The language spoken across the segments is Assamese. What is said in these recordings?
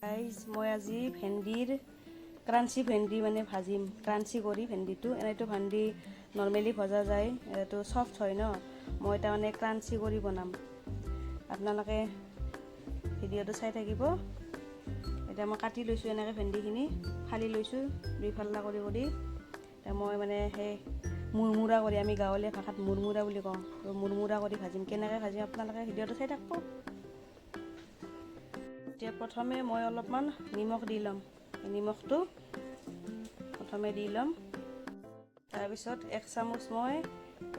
গাইজ, মই আজি ভেন্দিৰ ক্ৰাঞ্চি ভেন্দি মানে ভাজিম। ক্ৰাঞ্চি কৰি ভেন্দিটো, এনেইতো ভেন্দি নৰ্মেলি ভজা যায়, এইটো চফ্ট হয় ন। মই তাৰমানে ক্ৰাঞ্চি কৰি বনাম। আপোনালোকে ভিডিঅ'টো চাই থাকিব। এতিয়া মই কাটি লৈছোঁ এনেকৈ, ভেন্দিখিনি ফালি লৈছোঁ দুই ফাল্লা কৰি কৰি। এতিয়া মই মানে সেই মুৰমুৰা কৰি, আমি গাঁৱলীয়া ভাষাত মুৰমুৰা বুলি কওঁ, মুৰমুৰা কৰি ভাজিম। কেনেকৈ ভাজিম আপোনালোকে ভিডিঅ'টো চাই থাকিব। এতিয়া প্ৰথমে মই অলপমান নিমখ দি ল'ম। নিমখটো প্ৰথমে দি ল'ম। তাৰপিছত এক চামুচ মই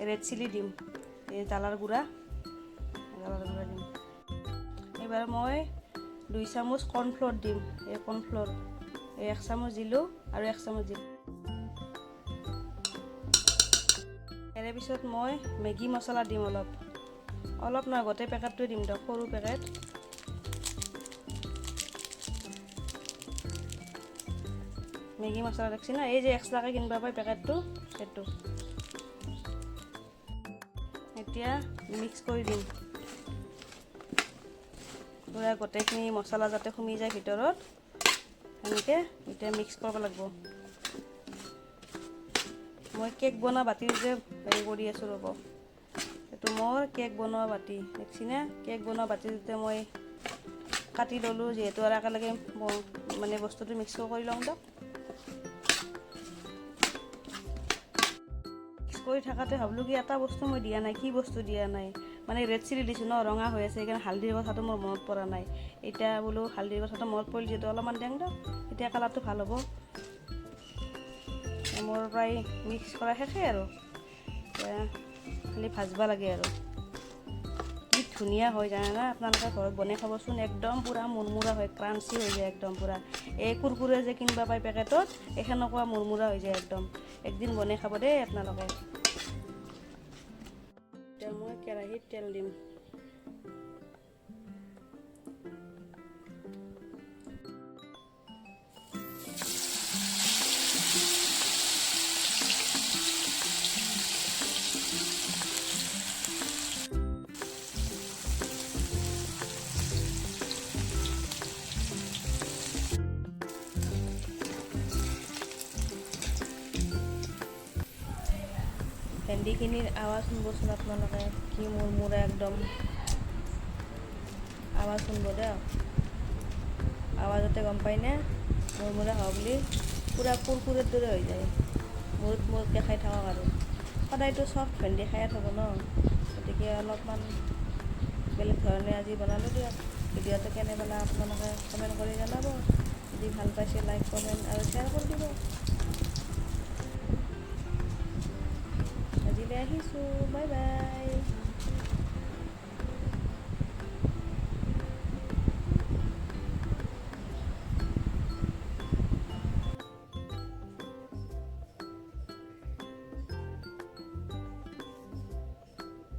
ৰেড চিলি দিম, এই জ্বালাৰ গুড়া, জ্বালাৰ গুড়া দিম। এইবাৰ মই 2 চামুচ কৰ্ণফ্ল'ৰ দিম। এই কৰ্ণফ্ল'ৰ এই 1 চামুচ দিলোঁ আৰু 1 চামুচ দিম। ইয়াৰে পিছত মই মেগী মছলা দিম অলপ, অলপ নহয় গোটেই পেকেটটোৱে দিম দিয়ক, সৰু পেকেট। মেগী মছলা দেখছি না, এই যে এক্সট্ৰাকৈ কিনিব পাই পেকেটটো, সেইটো। এতিয়া মিক্স কৰি দিম পূৰা গোটেইখিনি মছলা যাতে সুমি যায় ভিতৰত, সেনেকৈ এতিয়া মিক্স কৰিব লাগিব। মই কেক বনোৱা বাতিৰ যে হেৰি কৰি আছোঁ, ৰ'ব, এইটো মোৰ কেক বনোৱা বাতি দেখছিনে? কেক বনোৱা বাতিটোতে মই কাটি ল'লোঁ যিহেতু, আৰু একেলগে মানে বস্তুটো মিক্স কৰি লওঁ দিয়ক। মিক্স কৰি থাকোঁতে ভাবিলোঁ কি এটা বস্তু মই দিয়া নাই, কি বস্তু দিয়া নাই, মানে ৰেড চিলি দিছোঁ ন, ৰঙা হৈ আছে, সেইকাৰণে হালধিৰ কথাটো মোৰ মনত পৰা নাই। এতিয়া বোলো হালধিৰ কথাটো মনত পৰিল যিহেতু অলপমান দিওঁ দিয়ক, তেতিয়া কালাৰটো ভাল হ'ব। মোৰ প্ৰায় মিক্স কৰা শেষেই আৰু, এতিয়া খালি ভাজবা লাগে আৰু। কি ধুনীয়া হয় জানেনা? আপোনালোকে ঘৰত বনাই খাবচোন, একদম পূৰা মুৰমুৰা হয়, ক্ৰাঞ্চি হৈ যায় একদম পূৰা। এই কুৰকুৰে যে কিনিব পায় পেকেটত, এই সেনেকুৱা মুৰমুৰা হৈ যায় একদম। একদিন বনাই খাব দেই আপোনালোকে। এতিয়া মই কেৰাহীত তেল দিম। ভেন্দিখিনিৰ আৱাজ শুনবচোন আপোনালোকে, কি মুৰমুৰা একদম আৱাজ শুনব দিয়ক। আৱাজতে গম পায়নে মুৰমুৰা হোৱা বুলি, পূৰা কুৰকুৰেৰ দৰে হৈ যায়। মুৰত মুৰতকৈ খাই থাকক আৰু। সদায়তো চফ্ট ভেন্দি খায়ে থাকোঁ ন, গতিকে অলপমান বেলেগ ধৰণে আজি বনালোঁ দিয়ক। ভিডিঅ'টো কেনে পালে আপোনালোকে কমেণ্ট কৰি জনাব। যদি ভাল পাইছে লাইক, কমেণ্ট আৰু শ্বেয়াৰ কৰি দিব। আজিলৈ আহিছোঁ, বাই বাই।